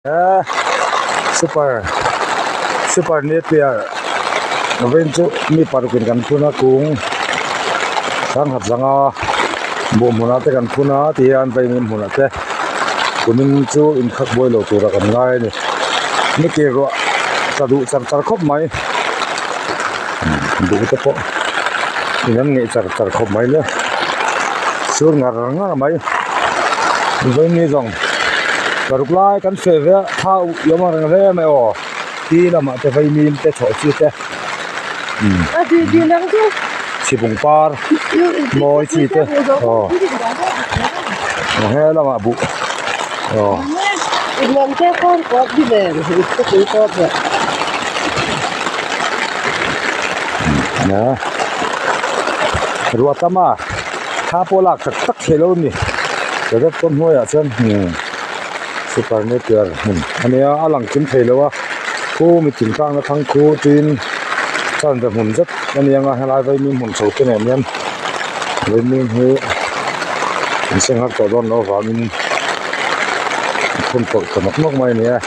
Eee super super napier vawiin chu mi paruk in kan phun a kung sanghat zanga buh hmunah te kan phun a ti hian vaimim hmunah te kumin chu inkhak buai lo tura kan ngai a ni ni ke ruah tla duh char char khawp mai duh te pawh in an ngeih char char khawp mai le sur ngar ngar mai vawiin ni zawng. Paruk lai kan sawi ve a thla uh i awm ang reng hle mai aw ti lamah te vaimim te chawh chi te chhipung par mawi chi te aw he lamah buh aw. Ruah tam a. Thla pawh lak tak tak theih lo a ni Joseph pawn hnuaiah chuan hmm super napier hmun a nia a lang kim thei lo a khu mi tin tlangna thlang khu tin chuan ve hmun zet a ni ang a helai vaimim hmun chho te nen hian vaimim hi an seng har tawh dawn loh avangin an phun tawlh ta nawk nawk mai a ni e.